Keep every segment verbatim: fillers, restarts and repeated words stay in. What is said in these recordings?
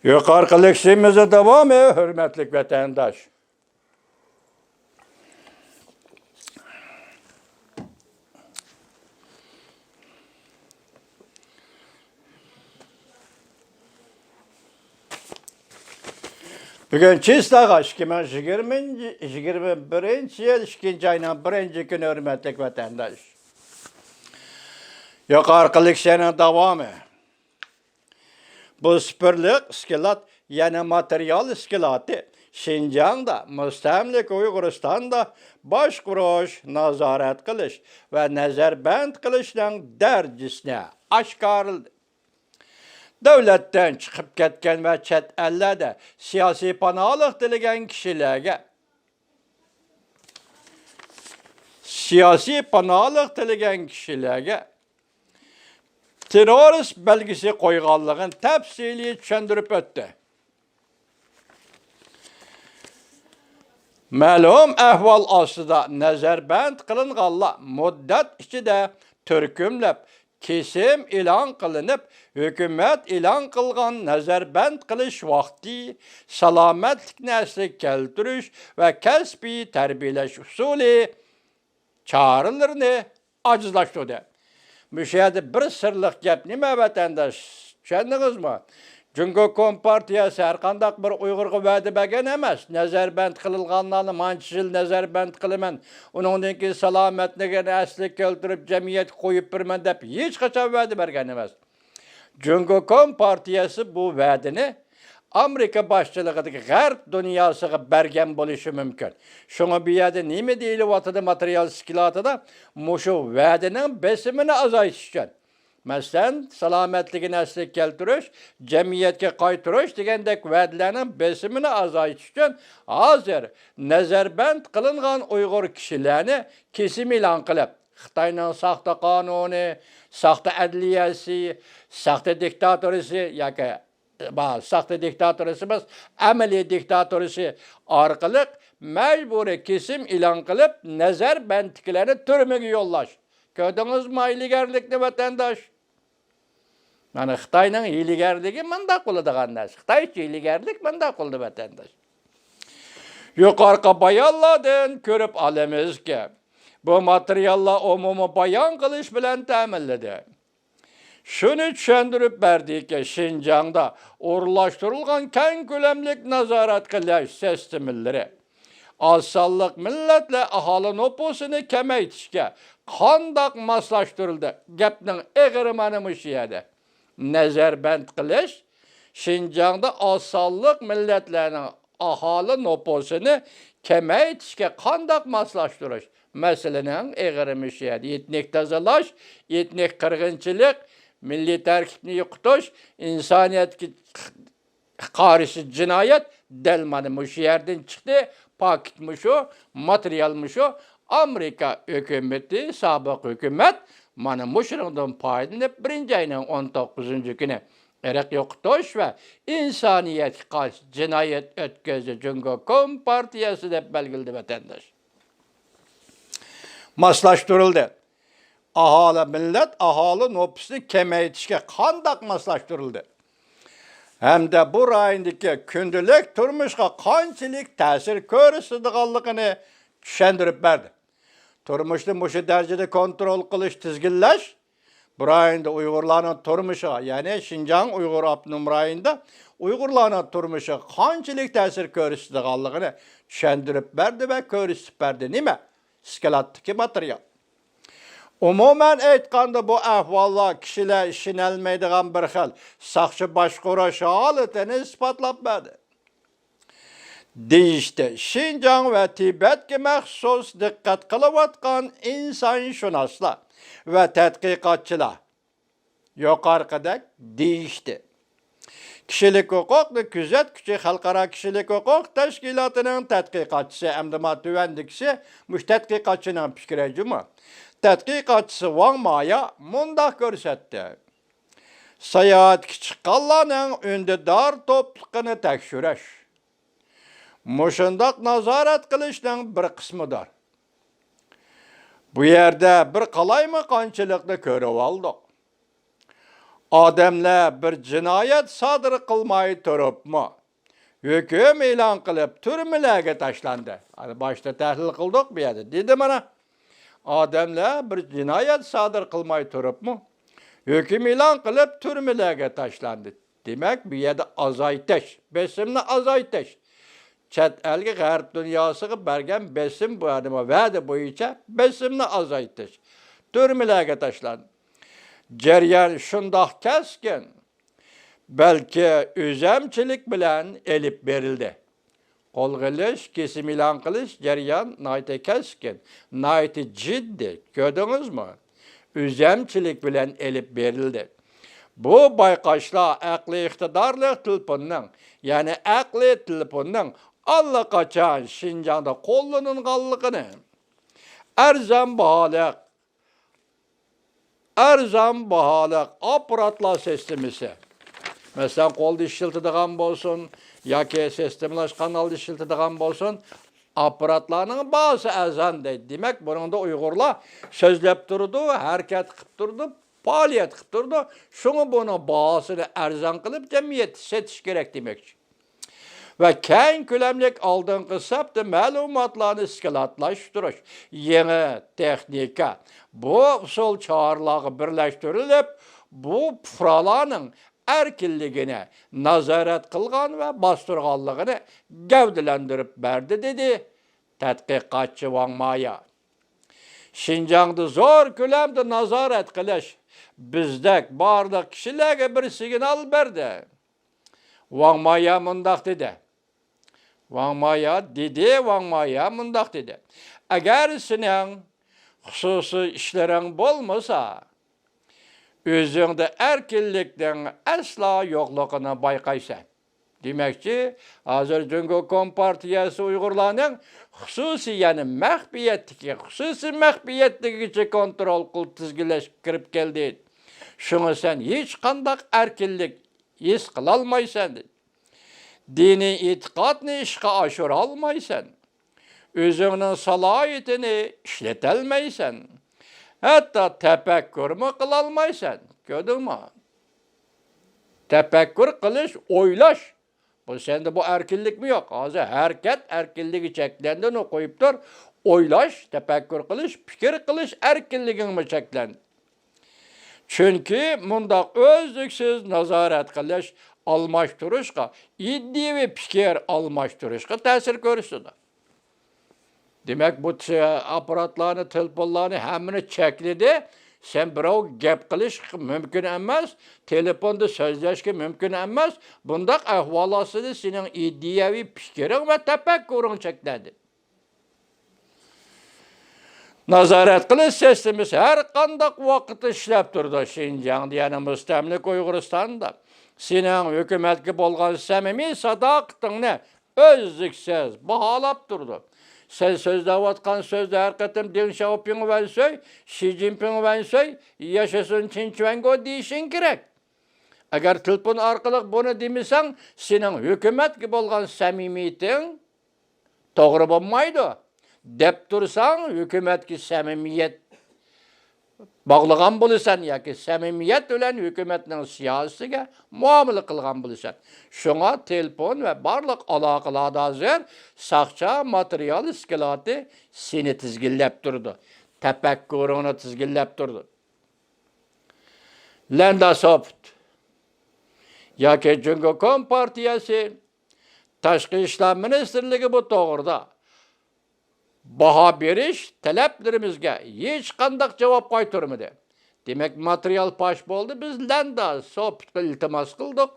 يۇقىرىقى لېكسىيىمىزنىڭ داۋامى، ھۆرمەتلىك ۋەتەنداش. بۈگۈن چىسلاغا ئىككى مىڭ يىگىرمە، يىگىرمە بىرىنچى يىل ئىككىنچى ئاينىڭ بىرىنچى كۈنى، ھۆرمەتلىك ۋەتەنداش. يۇقىرىقى لېكسىيەنىڭ داۋامى. بۇ سۇپىرلىق ئىسكىلات، يەنى ماتېرىيال ئىسكىلاتى شىنجاڭدا، مۇستەملىكە ئۇيغۇرىستاندا باشقۇرۇش، نازارەت قىلىش ۋە نەزەربەند قىلىشنىڭ دەرىجىسىنى ئاشكارىلىدى. دۆلەتتىن چىقىپ كەتكەن ۋە چەت ئەللەردە سىياسىي پاناھلىق تىلىگەن كىشىلەرگە، سىياسىي پاناھلىق تىلىگەن كىشىلەرگە تېررورىست بەلگىسى قويغانلىقىنى تەپسىلىي چۈشەندۈرۈپ ئۆتتى. مەلۇم ئەھۋال ئاستىدا نەزەربەند قىلىنغانلار مۇددەت ئىچىدە تۈركۈملەپ، كېسىم ئېلان قىلىنىپ، ھۆكۈمەت ئېلان قىلغان نەزەربەند قىلىش ۋاقتى، سالامەتلىكنى ئەسلىگە كەلتۈرۈش ۋە كەسپىي تەربىيەلەش ئۇسۇلى چارىلىرىنى ئاجىزلاشتۇردى. مۇشۇ يەردە بىر سىرلىق گەپ نېمە، ۋەتەنداش؟ چۈشەندىڭىزمۇ؟ جۇڭگو كومپارتىيەسى ھەرقانداق بىر ئۇيغۇرغا ۋەدە بەرگەن ئەمەس. نەزەربەند قىلىنغانلارنى مانچە يىل نەزەربەند قىلىمەن، ئۇنىڭدىن كېيىن سالامەتلىكىنى ئەسلىگە كەلتۈرۈپ، جەمئىيەتكە قويۇپ بېرىمەن دەپ ھېچقاچان ۋەدە بەرگەن ئەمەس. جۇڭگو كومپارتىيەسى بۇ ۋەدىنى ئامېرىكا باشچىلىقىدىكى غەرب دۇنياسىغا بەرگەن بولۇشى مۇمكىن. شۇڭا بۇ يەردە نېمە دېيىلىۋاتىدۇ ماتېرىيال ئىسكىلاتىدا؟ مۇشۇ ۋەدىنىڭ بېسىمىنى ئازايتىش ئۈچۈن، مەسىلەن، سالامەتلىكىنى ئەسلىگە كەلتۈرۈش، جەمئىيەتكە قايتۇرۇش دېگەندەك ۋەدىلەرنىڭ بېسىمىنى ئازايتىش ئۈچۈن ھازىر نەزەربەند قىلىنغان ئۇيغۇر كىشىلەرنى كېسىم ئېلان قىلىپ، خىتاينىڭ ساختا قانۇنى، ساختا ئەدلىيەسى، ساختا دىكتاتورىسى ياكى، با-، ساختا دىكتاتورىسى ئەمەس، ئەمەلىي دىكتاتورىسى ئارقىلىق مەجبۇرىي كېسىم ئېلان قىلىپ، نەزەربەندتىكىلەرنى تۈرمىگە يوللاش. كۆردىڭىزمۇ ھىيلىگەرلىكنى، ۋەتەنداش؟ مانا خىتاينىڭ ھىيلىگەرلىكى مۇنداق بولىدىغان نەرسە. خىتايچە ھىيلىگەرلىك مۇنداق بولىدۇ، ۋەتەنداش. يۇقىرىقى بايانلاردىن كۆرۈپ ئالىمىزكى، بۇ ماتېرىياللار ئومۇمىي بايان قىلىش بىلەن تەمىنلىدى. شۇنى چۈشەندۈرۈپ بەردىكى، شىنجاڭدا ئورۇنلاشتۇرۇلغان كەڭ كۆلەملىك نازارەت قىلىش سىستېمىلىرى ئاز سانلىق مىللەتلەر ئاھالە نوپۇسىنى كېمەيتىشكە قانداق ماسلاشتۇرۇلدى؟ گەپنىڭ ئېغىرى مانا مۇشۇ يەردە. نەزەربەند قىلىش شىنجاڭدا ئاز سانلىق مىللەتلەرنىڭ ئاھالە نوپۇسىنى كېمەيتىشكە قانداق ماسلاشتۇرۇش؟ مەسىلىنىڭ ئېغىرى مۇشۇ يەردە. ئېتنىك تازىلاش، ئېتنىك قىرغىنچىلىق، مىللىي تەركىبنى يوقىتىش، ئىنسانىيەتكە قارشى جىنايەت دەل مانا مۇشۇ يەردىن چىقتى. پاكىت مۇشۇ، ماتېرىيال مۇشۇ. ئامېرىكا ھۆكۈمىتى، سابىق ھۆكۈمەت مانا مۇشۇنىڭدىن پايدىلىنىپ، بىرىنچى ئاينىڭ ئون توققۇزىنچى كۈنى ئىرق يوقىتىش ۋە ئىنسانىيەتكە قارشى جىنايەت ئۆتكۈزدى جۇڭگو كومپارتىيەسى دەپ بەلگىلىدى، ۋەتەنداش. ماسلاشتۇرۇلدى. ئاھالە، مىللەت ئاھالە نوپۇسىنى كېمەيتىشكە قانداق ماسلاشتۇرۇلدى ھەمدە بۇ رايوندىكى كۈندىلىك تۇرمۇشقا قانچىلىك تەسىر كۆرسىتىدىغانلىقىنى چۈشەندۈرۈپ بەردى. تۇرمۇشنى مۇشۇ دەرىجىدە كونترول قىلىش، تىزگىنلەش بۇ رايوندا ئۇيغۇرلارنىڭ تۇرمۇشىغا، يەنى شىنجاڭ ئۇيغۇر ئاپتونوم رايونىدا ئۇيغۇرلارنىڭ تۇرمۇشىغا قانچىلىك تەسىر كۆرسىتىدىغانلىقىنى چۈشەندۈرۈپ بەردى ۋە كۆرسىتىپ بەردى. نېمە؟ ئىسكىلاتتىكى ماتېرىيال. ئومۇمەن ئېيتقاندا، بۇ ئەھۋاللار كىشىلەر ئىشىنەلمەيدىغان بىر خىل ساقچى باشقۇرۇش ھالىتىنى ئىسپاتلاپ بەردى. دېيىشتى. شىنجاڭ ۋە تىبەتكە مەخسۇس دىققەت قىلىۋاتقان ئىنسانشۇناسلار ۋە تەتقىقاتچىلار يۇقىرىقىدەك دېيىشتى. كىشىلىك ھوقۇقنى كۆزەتكۈچى خەلقئارا كىشىلىك ھوقۇق تەشكىلاتىنىڭ تەتقىقاتچىسى، ئەمدى ما تۆۋەندىكىسى مۇشۇ تەتقىقاتچىنىڭ پىكرى جۇمۇ. تەتقىقاتچىسى ۋاڭ مايا مۇنداق كۆرسەتتى. ساياھەتكە چىققانلارنىڭ ئۈندىدار توپلۇقىنى تەكشۈرۈش مۇشۇنداق نازارەت قىلىشنىڭ بىر قىسمىدۇر. بۇ يەردە بىر قالايمىقانچىلىقنى كۆرۈۋالدۇق. ئادەملەر بىر جىنايەت سادىر قىلماي تۇرۇپمۇ، ھۆكۈم ئېلان قىلىپ، تۈرمىلەرگە تاشلاندى. ئەنە باشتا تەھلىل قىلدۇق بۇ يەردە. دېدى مانا، ئادەملەر بىر جىنايەت سادىر قىلماي تۇرۇپمۇ، ھۆكۈم ئېلان قىلىپ، تۈرمىلەرگە تاشلاندى. دېمەك، بۇ يەردە ئازايتىش، بېسىمنى ئازايتىش. چەت ئەلگە، غەرب دۇنياسىغا بەرگەن بېسىم، بۇ نېمە، ۋەدە بويىچە بېسىمنى ئازايتىش. تۈرمىلەرگە تاشلاندى. جەريان شۇنداق كەسكىن، بەلكى ئۆزەمچىلىك بىلەن ئېلىپ بېرىلدى. قولغا ئېلىش، كېسىم ئېلان قىلىش جەريان ناھايىتى كەسكىن، ناھايىتى جىددىي. كۆردىڭىزمۇ؟ ئۆزەمچىلىك بىلەن ئېلىپ بېرىلدى. بۇ بايقاشلار ئەقلىي ئىقتىدارلىق تېلېفوننىڭ، يەنى ئەقلىي تېلېفوننىڭ ئاللىقاچان شىنجاڭدا قوللىنىلغانلىقىنى، ئەرزان باھالىق، ئەرزان باھالىق ئاپپاراتلار سىستېمىسى، مەسىلەن، قولدا ئىشلىتىدىغان بولسۇن ياكى سىستېمىلاشقان ھالدا ئىشلىتىدىغان بولسۇن، ئاپپاراتلارنىڭ باھاسى ئەرزان دەيدۇ. دېمەك، بۇنىڭدا ئۇيغۇرلار سۆزلەپ تۇرىدۇ، ھەرىكەت قىلىپ تۇرىدۇ، پائالىيەت قىلىپ تۇرىدۇ. شۇڭا بۇنىڭ باھاسىنى ئەرزان قىلىپ، جەمئىيەتتە سېتىش كېرەك دېمەكچى. ۋە كەڭ كۆلەملىك ئالدىنقى سەپتە مەلۇماتلارنى ئىسكىلاتلاشتۇرۇش، يېڭى تېخنىكا، بۇ ئۇسۇل چارىلارغا بىرلەشتۈرۈلۈپ، بۇ پۇقرالارنىڭ ئەركىنلىكىنى نازارەت قىلغان ۋە باستۇرغانلىقىنى گەۋدىلەندۈرۈپ بەردى، دېدى تەتقىقاتچى ۋاڭ مايا. شىنجاڭدا زور كۆلەمدە نازارەت قىلىش بىزدەك بارلىق كىشىلەرگە بىر سىگنال بەردى. ۋاڭ مايا مۇنداق دېدى. ۋاڭ مايا دېدى، ۋاڭ مايا مۇنداق دېدى. ئەگەر سېنىڭ خۇسۇسىي ئىشلىرىڭ بولمىسا، ئۆزۈڭدە ئەركىنلىكنىڭ ئەسلا يوقلۇقىنى بايقايسەن. دېمەكچى، ھازىر جۇڭگو كومپارتىيەسى ئۇيغۇرلارنىڭ خۇسۇسىي، يەنى مەخپىيەتتىكى، خۇسۇسىي مەخپىيەتتىكىگىچە كونترول قىل، تىزگىنلەشكە كىرىپ كەلدى. شۇڭا سەن ھېچقانداق ئەركىنلىك ھېس قىلالمايسەن، دېدى. دىنىي ئېتىقادنى ئىشقا ئاشۇرالمايسەن. ئۆزۈڭنىڭ سالاھىيىتىنى ئىشلىتەلمەيسەن. ھەتتا تەپەككۇرمۇ قىلالمايسەن. كۆردۈڭمۇ؟ تەپەككۇر قىلىش، ئويلاش. بۇ سەندە بۇ ئەركىنلىكمۇ يوق؟ ھازىر ھەرىكەت ئەركىنلىكى چەكلەندى، ئۇنى قويۇپ تۇر. ئويلاش، تەپەككۇر قىلىش، پىكىر قىلىش ئەركىنلىكىڭمۇ چەكلەندى. چۈنكى مۇنداق ئۈزلۈكسىز نازارەت قىلىش ئالماشتۇرۇشقا، ئىدىيەۋى پىكىر ئالماشتۇرۇشقا تەسىر كۆرسىتىدۇ. دېمەك، بۇ ت-، ئاپپاراتلارنى، تېلېفونلارنى ھەممىنى چەكلىدى. سەن بىراۋ گەپ قىلىش مۇمكىن ئەمەس، تېلېفوندا سۆزلەشكە مۇمكىن ئەمەس. بۇنداق ئەھۋال ئاستىدا سېنىڭ ئىدىيەۋى پىكرىڭ ۋە تەپەككۇرۇڭ چەكلەندى. نازارەت قىلىش سىستېمىسى ھەر قانداق ۋاقىتتا ئىشلەپ تۇرىدۇ. شىنجاڭدا، يەنى مۇستەملىكە ئۇيغۇرىستاندا سېنىڭ ھۆكۈمەتكە بولغان سەمىمىي ساداقىتىڭنى ئۈزلۈكسىز باھالاپ تۇرىدۇ. سەن سۆزلەۋاتقان سۆزدە ھەر قېتىم دېڭ شياۋپىڭ ۋەنسۆي، شى جىنپىڭ ۋەنسۆي، ياشىسۇن چىن چۈەنگو دېيىشىڭ كېرەك. ئەگەر تېلېفون ئارقىلىق بۇنى دېمىسەڭ، سېنىڭ ھۆكۈمەتكە بولغان سەمىمىيىتىڭ توغرا بولمايدۇ. دەپ تۇرساڭ، ھۆكۈمەتكە سەمىمىيەت باغلىغان بولىسەن ياكى سەمىمىيەت بىلەن ھۆكۈمەتنىڭ سىياسىتىگە مۇئامىلە قىلغان بولىسەن. شۇڭا تېلېفون ۋە بارلىق ئالاقىلاردا ھازىر ساقچى ماتېرىيال ئىسكىلاتى سېنى تىزگىنلەپ تۇرىدۇ. تەپەككۇرۇڭنى تىزگىنلەپ تۇرىدۇ. لەندا سوفت ياكى جۇڭگو كومپارتىيەسى تاشقى ئىشلار مىنىستىرلىكى بۇ توغرىدا باھا بېرىش تەلەپلىرىمىزگە ھېچقانداق جاۋاب قايتۇرمىدى. دېمەك، ماتېرىيال پاش بولدى. بىز لەندا سوفتقا ئىلتىماس قىلدۇق.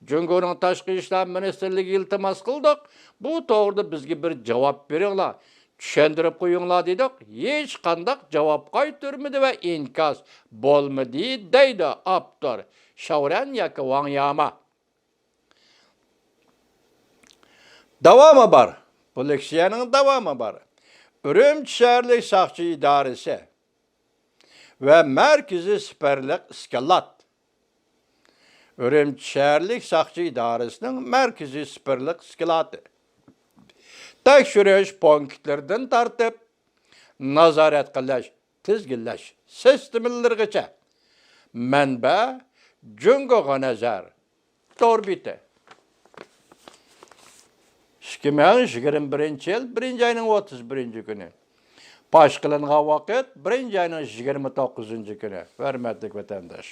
جۇڭگونىڭ تاشقى ئىشلار مىنىستىرلىكىگە ئىلتىماس قىلدۇق. بۇ توغرىدا بىزگە بىر جاۋاب بېرىڭلار، چۈشەندۈرۈپ قويۇڭلار دېدۇق. ھېچقانداق جاۋاب قايتۇرمىدى ۋە ئىنكاس بولمىدى، دەيدۇ ئاپتور شاۋرەن ياكى ۋاڭ ياما. داۋامى بار. بۇ لېكسىيەنىڭ داۋامى بار. ئۈرۈمچى شەھەرلىك ساقچى ئىدارىسى ۋە مەركىزىي سىپىرلىق ئىسكىلات. ئۈرۈمچى شەھەرلىك ساقچى ئىدارىسىنىڭ مەركىزىي سىپىرلىق ئىسكىلاتى. تەكشۈرۈش پونكىتلىرىدىن تارتىپ، نازارەت قىلىش، تىزگىنلەش سىستېمىلىرىغىچە. مەنبە: جۇڭگوغا نەزەر. تور بېتى. ئىككى مىڭ يىگىرمە بىرىنچى يىل بىرىنچى ئاينىڭ ئوتتۇز بىرىنچى كۈنى پاش قىلىنغان ۋاقىت بىرىنچى ئاينىڭ يىگىرمە توققۇزىنچى كۈنى. ھۆرمەتلىك ۋەتەنداش،